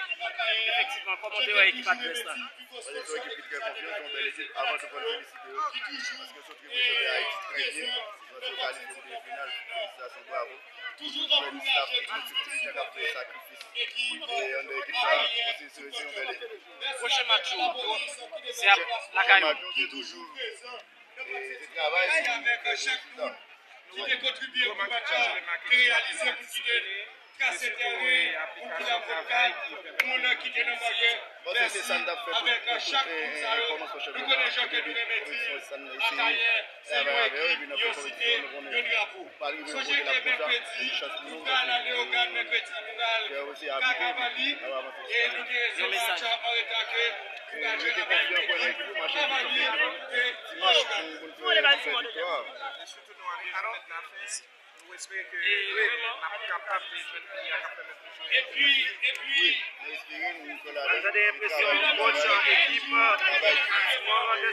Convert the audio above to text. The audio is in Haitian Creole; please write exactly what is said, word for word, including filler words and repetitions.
Efektivman, kòman w te wè ekip advès la? Bon, se yon ekip ki trè konfyan, se yon bèl ekip. Avan tou, fò n felisite yo, paske yo sot reprezante Ayiti trè byen. Yo kalifye pou demi final. Felisitasyon, bravo. Tout jèn staff, tout, tout, tout moun k ap fè sakrifis. E anndan ekip sa, se, se, se yon bèl ekip. Pwochen match ou, se ap lakay ou. Match yo, se toujou, e, se travay, se rezilta. Ki te kontribye pou match la te reyalize pou kite trase teren pou kilè vòdka moun ki te nan baryè. Mèsi avèk chak moun sa yo. Nou konnen jan ke nou renmen di, Akayè se yon ekip, yon site, yon drapo. Sonje ke mèkredi, nou pral nan Leyogàn, mèkredi, nou pral Kakavali, e nou te rezève match la an reta ke nou pral jwe nan Kavali, Kavali e Leyogàn. Sitou nou anvi remèt la fès. Nou espere ke wi, n ap kapab jwenn pi a k ap pèmèt nou jwe. Epi, epi, nou espere nou fè la. Mwen tande enpresyon yon bon jan ekip.